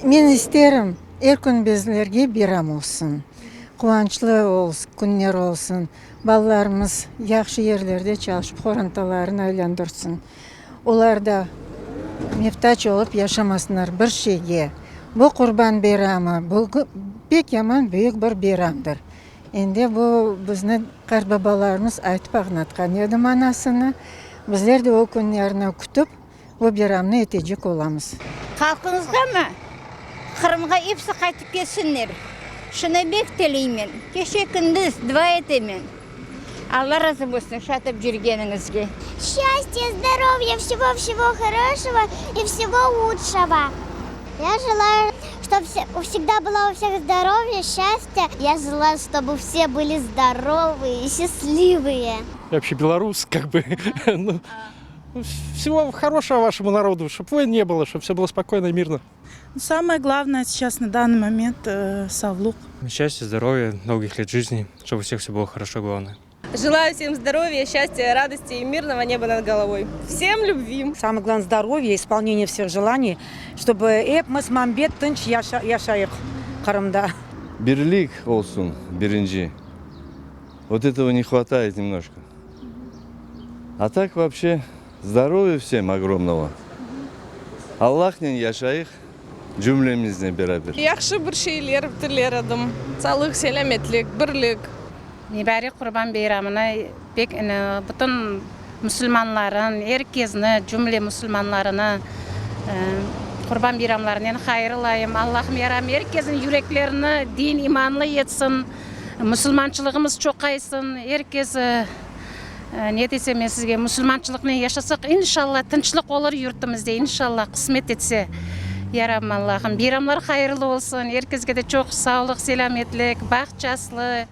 Men isterim, er kün bizlerge bayram olsun, quvançlı künler olsun, balalarımız yahşı yerlerde çalışıp, qorantalarını aylandırsın. Olar da muhtac olıp yaşamasınlar bir şeyge. Bu Qurban bayramı, bu pek yaman büyük bir bayramdır. Endi bu bizni qartbabalarımız aytıp añlatqan edi manasını. Bizler de o künlerni kütip, bu bayramnı etecek olamız. Halqımızğamı? Qırımğa episi qaytıp kelsinler. Şunı bek tileymen. Gece-kündüz dua etemen. Alla razı bolsun şatıp yürgeniñizge. Счастья, здоровья, всего-всего хорошего и всего лучшего. Я желаю, чтобы всегда было у всех здоровье, счастье. Я желаю, чтобы все были здоровые и счастливые. Я вообще белорус, как бы. Ну, всего хорошего вашему народу, чтобы войн не было, чтобы все было спокойно и мирно. Самое главное сейчас на данный момент э, sağlıq. Счастья, здоровья, долгих лет жизни, чтобы у всех все было хорошо, главное. Желаю всем здоровья, счастья, радости и мирного неба над головой. Всем любви! Самое главное здоровье, исполнение всех желаний, чтобы epimiz mambet tınç yaşayıq Qırımda. Birlik olsun birinci. Вот этого не хватает немножко. А так вообще здоровья всем огромного. Allahnen yaşayıq cümlemizle beraber. Yahşı bir şeyler tiler edim. Sağlıq, selâmetlik, birlik. Mübarek Qurban bayramını pek bütün musulmanların, er kesni, cümle musulmanlarını Qurban bayramlarınen hayırlayım. Allahım ya Rabbim er kesniñ yüreklerini din imanlı etsin, musulmançılığımız çoqaysın, er kes ne desem men sizge, musulmançılıqnen yaşasaq, inşalla tınçlıq olur yurtumızda, inşalla qısmet etse. Ya Rabbim Allahım, bayramlar hayırlı olsun, er keske de çoq sağlıq, selâmetlik, baht, jaslı.